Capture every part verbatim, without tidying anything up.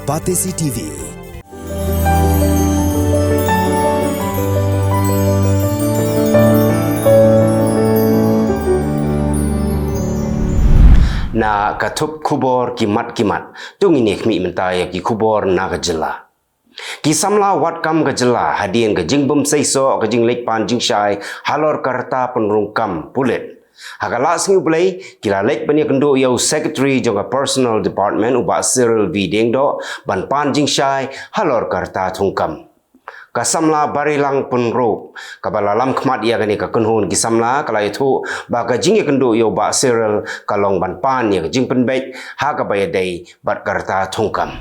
Batesi T V. Na ka thup khubor ki mat ki mat, to ngin ïa khmih mynta ïa ki khubor na ka jylla. Ki samla wad kam ka jylla hadien ka jingbymseisoh ka jingleit pan jingshai halor ka rta pynrung kam pulit. Ha ka la sngi U Blei, ki la leit ban ïakynduh ïa u Secretary jong ka Personnel Department, u Bah Cyril V Diengdoh, ban pan jingshai halor ka rta thungkam. Ka samla Barilang Pynrop, kaba la lam khmat ïa kane ka kynhun ki samla, ka la ïathuh ba ka jingïakynduh ïa u Bah Cyril ka long ban pan ïa ka jingpynbeit ha kaba ïadei bad ka rta thungkam.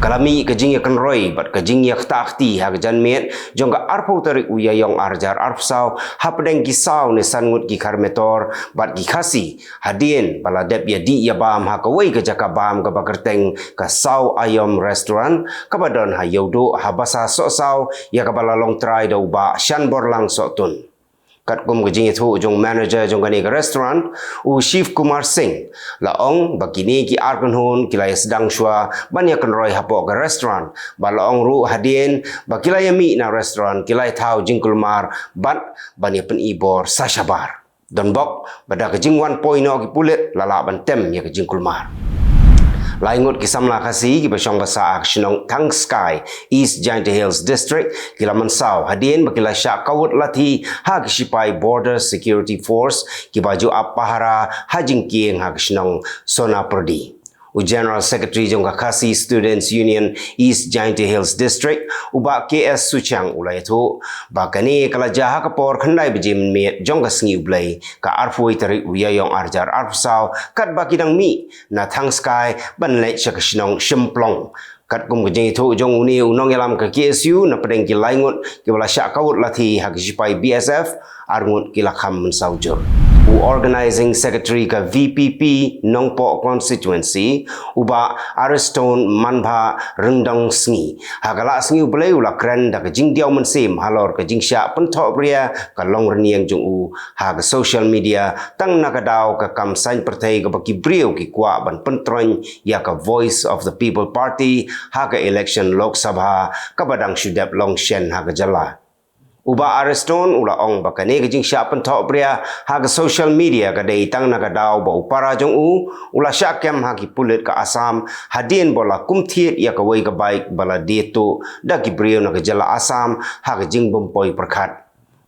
Ka la mih ka jingïakynroi bad ka jingïaktah kti ha ka janmiet jong ka arphew tarik u Ïaïong arhajar arphew saw, hapdeng ki saw ne san ngut ki Khar Metor bad ki Khasi, hadien ba la dep ïadih ïabam ha kawei ka jaka bam kaba kyrteng ka Saw Aiom Restaurant, kaba don ha Ïewduh, ha Basa Sohsaw, ïa kaba la long trai da u Bah Shanborlang Sohtun. Katkum ka jingïathuh jong u manager jong kane ka restaurant, u Shiv Kumar Singh, la ong ba kine ki ar kynhun ki la ïasdang shuwa ban ïakynroi hapoh ka restaurant, bad la ong ruh hadien ba ki la ïamih na restaurant ki la ïathaw jingkulmar bad ban ïapyni bor sa shabar. Donbok ba da ka jingwan poi noh ki pulit, la lah ban tem ïa ka jingkulmar. Lai ngut ki samla Khasi kiba shong basa ha ka shnong Thangskai, East Jaintia Hills District, ki la mynsaw hadien ba ki la shah kawut lathi ha ki shipai Border Security Force kiba ju ap pahara ha jingkieng ha ka shnong Sonapyrdi. U General Secretary jong ka Khasi Students Union East Jaintia Hills District, u Bah K S Suchiang, u la ïathuh ba kane ka la jia ha ka por khyndai baje mynmiet jong ka sngi U Blei, ka arphew tarik u Ïaïong arhajar arphew saw, katba ki dang mih na Thangskai ban leit sha ka shnong Shymplong. Katkum ka jingïathuh jong une u nongïalam ka K S U, na pdeng ki lai ngut kiba la shah kawut lathi ha ki shipai B S F, ar ngut ki la kham mynsaw jur. U Organizing Secretary ka V P P Nongpoh Constituency, u Bah Ariston Manbha Ryndong Sngi, ha ka la sngi U Blei u la kren da ka jingdiaw mynsiem halor ka jingshah pynthohbria ka longrynïeng jong u ha ka social media, tang na ka daw ka kam saiñ pyrthei kaba ki briew ki kwah ban pyntroiñ ïa ka Voice of the People Party ha ka election Lok Sabha kaba dang shu dep long shen ha ka jylla. U Bah Ariston u la ong ba kane ka jingshah pynthohbria ha ka social media ka dei tang na ka daw ba u para jong u u la shah kem ha ki pulit ka Assam, hadien ba u la kum thied ïa kawei ka bike ba la die tuh da ki briew na ka jylla Assam ha ka jingbym poi pyrkhat.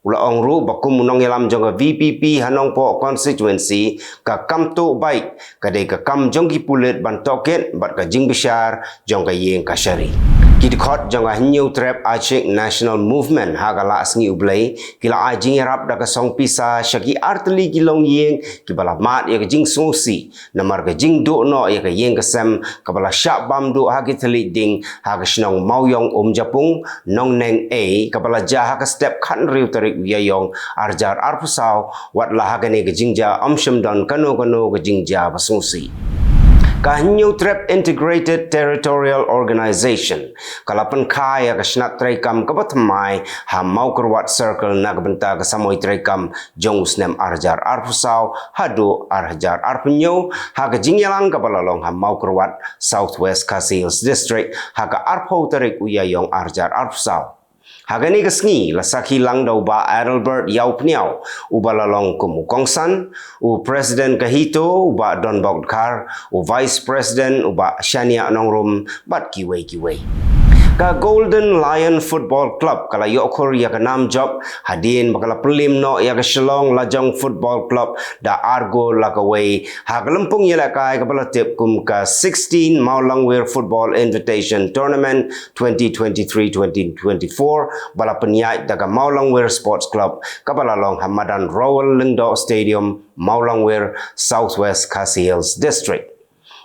U la ong ruh ba kum u nongïalam jong ka V P P ha Nongpoh Constituency, ka kam tuh bike ka dei ka kam jong ki pulit ban tohkit bad ka jingbishar jong ka ïing kashari. Ki dkhot jong ka Hynñiewtrep Achik National Movement ha ka la sngi U Blei ki la ai jingïarap da ka song pisa sha ki artylli ki longïing kiba la mad ïa ka jingsngewsih namar ka jingduh noh ïa ka ïing ka sem kaba la shah bam duh ha ki thylliej ding ha ka shnong Mawïong Umjapung, Nongneng A, kaba la jia ha ka step khathynriew tarik u Ïaïong arhajar arphew saw, wat la ha kane ka jingjia ym shym don kano kano ka jingjia ba sngewsih. Ka Hynñiewtrep Integrated Territorial Organization ka la pynkha ïa ka shnat treikam kaba thymmai ha Mawkyrwat Circle na ka bynta ka samoi treikam jong u snem arhajar arphew saw haduh arhajar arphew hynñiew, ha ka jingïalang kaba la long ha Mawkyrwat, South West Khasi Hills District, ha ka arphew tarik u Ïaïong arhajar arphew saw. Ha kane ka sngi la sakhi lang da u Bah Adelbert Ïawphniaw, uba la long kum u kongsan, u President ka HITO, u Bah Donbok Dkhar, u Vice President, u Bah Shaniah Nongrum, bad kiwei kiwei. Ka Golden Lion Football Club ka la ïoh khur ïa ka nam jop hadien ba ka la pynliem noh ïa ka Shillong Lajong Football Club da ar gol la kawei ha ka lympung ïalehkai kaba la tip kum ka sixteen Mawlangwir Football Invitation Tournament twenty twenty-three twenty twenty-four, ba la pynïaid da ka Mawlangwir Sports Club kaba la long ha madan Rowell Lyngdoh Stadium, Mawlangwir, South West Khasi Hills District.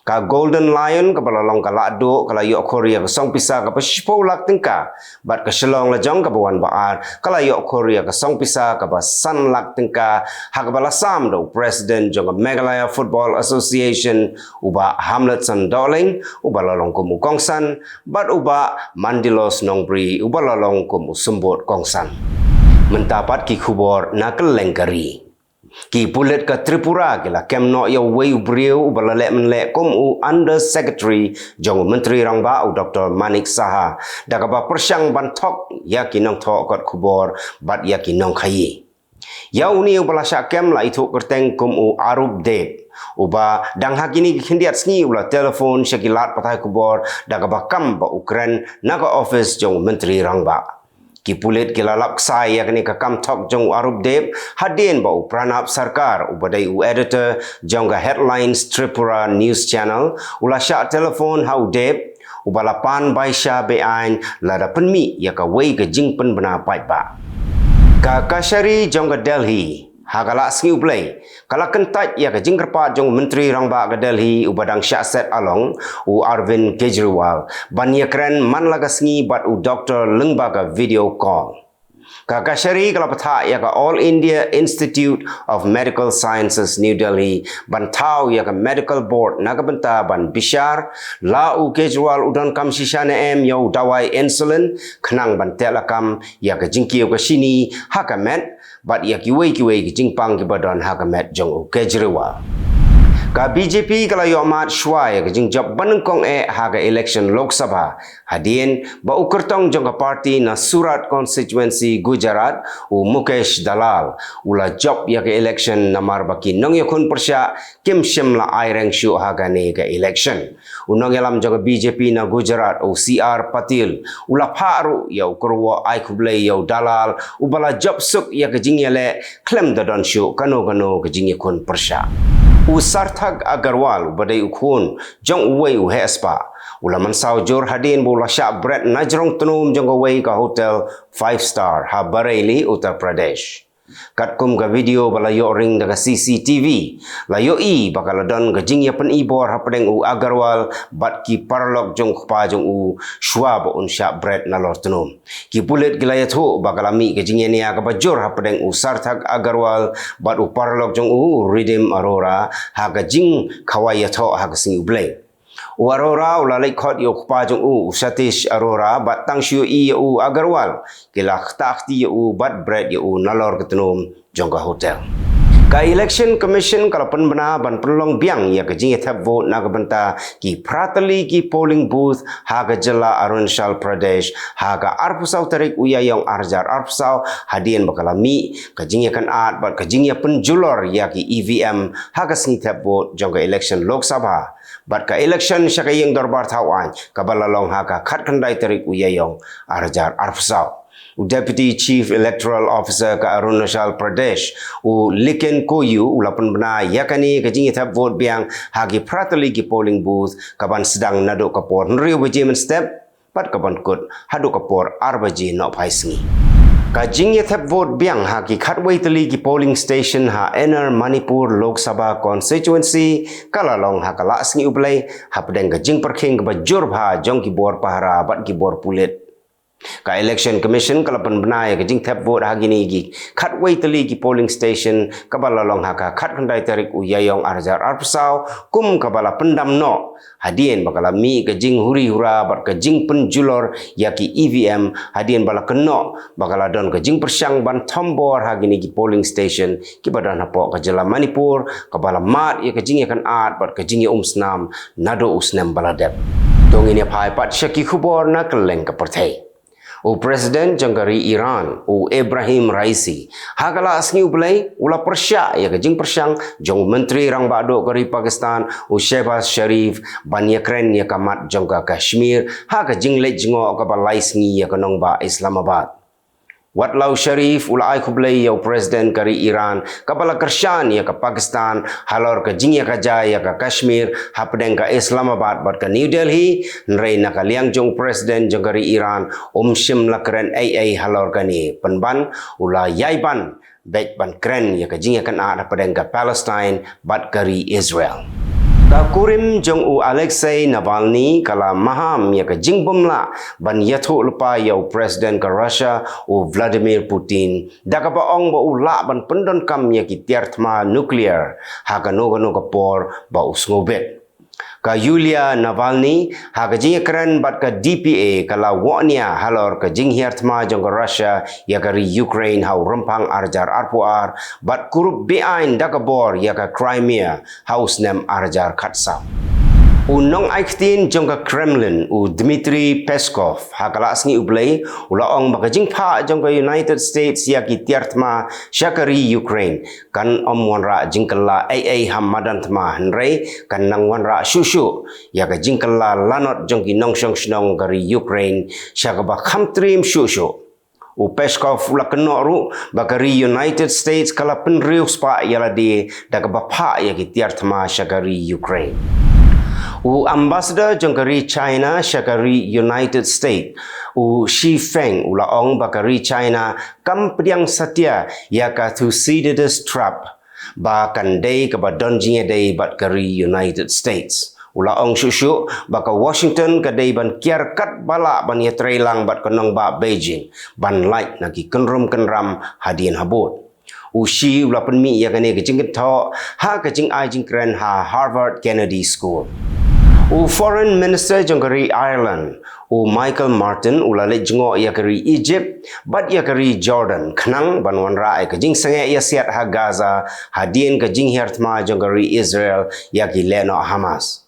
Ka Golden Lion kaba la long ka Lahduh ka la ïoh khur ïa ka song pisa kaba shiphew lak tyngka, bad ka Shillong Lajong kaba wan ba ar ka la ïoh khur ïa ka song pisa kaba san lak tyngka, ha kaba la sam da u President jong ka Meghalaya Football Association, u Bah Hamletson Dohling, uba la long kum u kongsan, bad u Bah Mandilos Nongbri, uba la long kum u symbud kongsan. Mynta pat ki khubor na kylleng ka ri. Ki pulit ka Tripura ki la kem noh ïa uwei u briew uba la leh mynleh kum u Under Secretary jong u Myntri Rangbah, u Doktor Manik Saha, da kaba pyrshang ban thok ïa ki nongthoh kot khubor bad ïa ki nongkhaïi. Ïa une uba la shah kem la ithuh kyrteng kum u Arup Deb, uba dang ha kine ki khyndiat sngi u la telephone sha ki lad pathai khubor da kaba kam ba u kren na ka office jong u Myntri Rangbah. Ki pulit ki la lap ksai ïa kane ka kam thok jong u Arup Deb hadien ba u Pranab Sarkar, uba dei u editor jong ka Headlines Tripura News Channel, u la shah telephone ha u Deb, uba la pan bai sha be-aiñ lada pynmih ïa kawei ka jingpynbna paidbah. Ka Kashari jong ka Delhi, ha ka la sngi U Blei, ka la kyntait ïa ka jingkyrpad jong u Myntri Rangbah ka Delhi uba dang shah set along, u Arvind Kejriwal, ban ïakren man la ka sngi bad u doktor lyngba ka video call. Ka Kashari ka la bthah ïa ka All India Institute of Medical Sciences, New Delhi, ban thaw ïa ka Medical Board na ka bynta ban bishar la u Kejriwal u donkam shisha ne em ïa u dawai insulin khnang ban tehlakam ïa ka jingkiew ka shini ha ka met bad ïa kiwei kiwei ki jingpang kiba don ha ka met jong u Kejriwal. Ka B J P ka la ïohmad shuwa ïa ka jingjop banyngkong eh ha ka election Lok Sabha, hadien ba u kyrtong jong ka party na Surat constituency, Gujarat, u Mukesh Dalal, u la jop ïa ka election namar ba ki nongïakhun pyrshah kim shym la aireng shuh ha kane ka election. U nongïalam jong ka B J P na Gujarat, u C R Patil, u la phah ruh ïa u kyrwoh ai khublei ïa u Dalal uba la jop suk ïa ka jingïaleh khlem da don shuh kano kano ka jingïakhun pyrshah. U Sarthak Agarwal, uba dei u khun jong uwei u heh spah, u la mynsaw jur hadien ba u la shah bret na jrong tnum jong kawei ka hotel five star ha Bareilly, Uttar Pradesh. Katkum ka video ba la ïoh ring da ka C C T V, la ïohi ba ka la don ka jingïapynibor hapdeng u Agarwal bad ki paralok jong u kpa jong u shuwa ba un shah bret nalor tnum. Ki pulit ki la ïathuh ba ka la mih ka jingïania kaba jur hapdeng u Sarthak Agarwal bad u paralok jong u, u Riddhim Arora, ha ka jingkhawai ïathoh ha ka sngi U Blei. U Arora u la leit khot ïa u kpa jong u, u Satish Arora, bad tang shu ïohi ïa u Agarwal, ki la ktah kti ïa u bad bret ïa u nalor ka tnum jong ka hotel. Ka Election Commission ka la pynbna ban pynlong biang ïa ka jingïathep vote na ka bynta ki phra tylli ki polling booth ha ka jylla Arunachal Pradesh ha ka arphew saw tarik u Ïaïong ar hajar arphew saw, hadien ba ka la mih ka jingïakynad bad ka jingïapynjulor ïa ki E V M ha ka sngi thep vote jong ka election Lok Sabha bad ka election sha ka ïing dorbar thaw aiñ kaba la long ha ka khatkhyndai tarik u Ïaïong ar hajar arphew saw. U Deputy Chief Electoral Officer ka Arunachal Pradesh, u Liken Koyu, u la pynbna ïa kane ka jingïathep vote biang ha ki phra tylli ki polling booth, kaban sdang naduh ka por hynriew baje mynstep bad kaban kut haduh ka por ar baje nohphai sngi. Ka jingïathep vote biang ha ki khatwei tylli ki polling station ha Inner Manipur Lok Sabha constituency ka la long ha ka la sngi U Blei, hapdeng ka jingpyrkhing kaba jur bha jong ki bor pahara bad ki bor pulit. Ka Election Commission ka la pynbna ïa ka jingthep vote ha kine ki khatwei tylli ki polling station kaba la long ha ka khatkhyndai tarik u Ïaïong ar hajar arphew saw, kum kaba la pyndam noh hadien ba ka la mih ka jinghuri hura bad ka jingpynjulor ïa ki E V M, hadien ba la kynnoh ba ka la don ka jingpyrshang ban thombor ha kine ki polling station kiba don hapoh ka jylla Manipur, kaba la mad ïa ka jingïakynad bad ka jingïaumsnam naduh u snem ba la dep. To ngin ïa phai pat sha ki khubor na kylleng ka pyrthei. U President jong ka ri Iran, u Ebrahim Raisi, ha ka la sngi U Blei, u la pyrshah ïa ka jingpyrshang jong u Myntri Rangbah Duh ka ri Pakistan, u Shehbaz Sharif, ban ïakren ïa ka mat jong ka Kashmir ha ka jingleit jngoh kaba lai sngi ïa ka nongbah Islamabad. Wat la u Sharif u la ai khublei ïa u President ka ri Iran kaba la kyrshan ïa ka Pakistan halor ka jingïakajia ïa ka Kashmir hapdeng ka Islamabad bad ka New Delhi, hynrei na ka liang jong u President jong ka ri Iran um shym la kren ei ei halor kane, pynban u la ïai ban beit ban kren ïa ka jingïakynad hapdeng ka Palestine bad ka ri Israel. Ka kurim jong u Alexei Navalny ka la maham ïa ka jingbymlah ban ïathuh lypa ïa u President ka Russia, u Vladimir Putin, da kaba ong ba u lah ban pyndonkam ïa ki tiar thma nuclear ha kano kano ka por ba u sngewbit. Ka Yulia Navalny, ha ka jingïakren bad ka D P A, ka la wahnia halor ka jinghiar thma jong ka Russia ïa ka ri Ukraine ha u rymphang ar hajar arphew ar, bad kurup beaiñ da ka bor ïa ka Crimea ha u snem ar hajar khatsaw. U nongai ktien jong ka Kremlin, u Dmitry Peskov, ha ka la sngi U Blei, u la ong ba ka jingphah jong ka United States ïa ki tiar thma sha ka ri Ukraine kan ym wanrah jingkylla ei ei ha madan thma, hynrei kan nang wanrah shuh shuh ïa ka jingkylla lanot jong ki nongshong shnong ka ri Ukraine sha kaba kham triem shuh shuh. U Peskov u la kynnoh ruh ba ka ri United States ka la pynriewspah ïa lade da kaba phah ïa ki tiar thma sha ka ri Ukraine. U ambassador jong ka ri China sha ka ri United States, u Xi Feng, u la ong ba ka ri China kam pdiang satia ïa ka Thucydides trap ba kan dei kaba don jingïadei bad ka ri United States. U la ong shuh shuh ba ka Washington ka dei ban kiar katba lah ban ïatreilang bad ka nongbah Beijing ban lait na ki kynrum kynram hadien habud. U Xi u la pynmih ïa kane ka jingkynthoh ha ka jingai jingkren ha Harvard Kennedy School. U Foreign Minister jong ka ri Ireland, u Michael Martin, u la leit jngoh ïa ka ri Egypt bad ïa ka ri Jordan khnang ban wanrah ïa ka jingsangeh ïasiat ha Gaza hadien ka jinghiar thma jong ka ri Israel ïa ki lehnoh Hamas.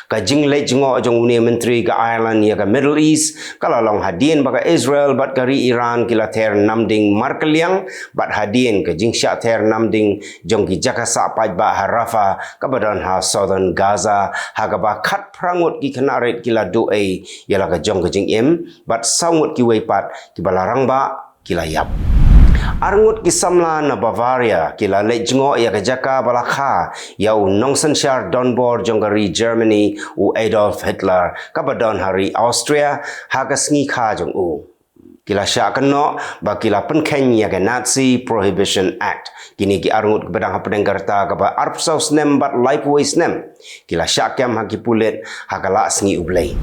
Ka jingleit jngoh jong une u myntri ka Ireland ïa ka Middle East ka la long hadien ba ka Israel bad ka ri Iran ki la ther namding markylliang, bad hadien ka jingshah ther namding jong ki jaka sah paidbah ha Rafah kaba don ha southern Gaza, ha kaba khatphra ngut ki khynnah rit ki la duh ei ïa la ka jong ka jingim, bad saw ngut kiwei pat kiba la rangbah ki la ïap. Ar ngut ki samla na Bavaria ki la leit jngoh ïa ka jaka ba la kha ïa u nongsynshar donbor jong ka ri Germany, u Adolf Hitler, kaba don ha ri Austria, ha ka sngi kha jong u. Ki la shah kynnoh ba ki la pynkheiñ ïa ka Nazi Prohibition Act. Kine ki ar ngut kiba dang hapdeng ka rta kaba arphew saw snem bad laiphew wei snem ki la shah kem ha ki pulit ha ka la sngi U Blei.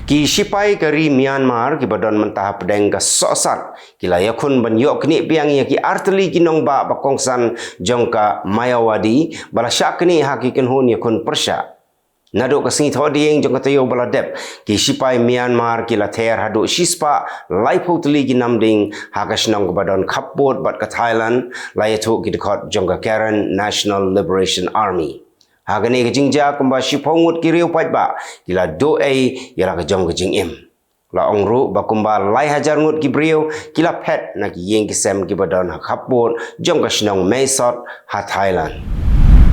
Ki shipai ka ri Myanmar kiba don mynta hapdeng ka Sohsat ki la ïakhun ban ïoh knieh biang ïa ki artylli ki nongbah ba kongsan jong ka Mayawadi ba la shah knieh ha ki kynhun ïakhun pyrshah. Naduh ka sngi Thohdieng jong ka taïew ba la dep, ki shipai Myanmar ki la ther haduh shispah laiphew tylli ki namding ha ka shnong kaba don khappud bad ka Thailand, la ïathuh ki dkhot jong ka Karen National Liberation Army. Ha kane ka jingjia kumba shiphew ngut ki riew paidbah ki la duh ei ïa la ka jong ka jingim. La ong ruh ba kumba lai hajar ngut ki briew ki la phet na ki ïing ki sem kiba don ha khappud jong ka shnong Mae Sot ha Thailand.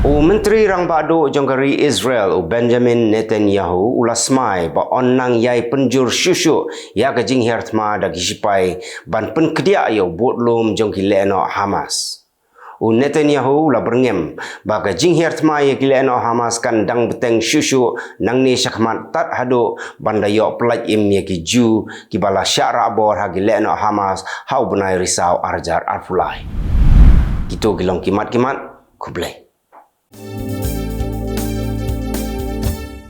U Myntri Rangbah Duh jong ka ri Israel, u Benjamin Netanyahu, u la smai ba yn nang ïai pynjur shuh shuh ïa ka jinghiar thma da ki shipai ban pynkdiah ïa u budlum jong ki lehnoh Hamas. U Netanyahu u la byrngem ba ka jinghiar thma ïa ki lehnoh Hamas kan dang bteng shuh shuh nangne shakhmat tad haduh ban da ïoh pyllait im ïa ki Jiw kiba la shah rah bor ha ki lehnoh Hamas ha u bnai Risaw ar hajar arphew lai. Kito ki long ki mat ki mat, khublei.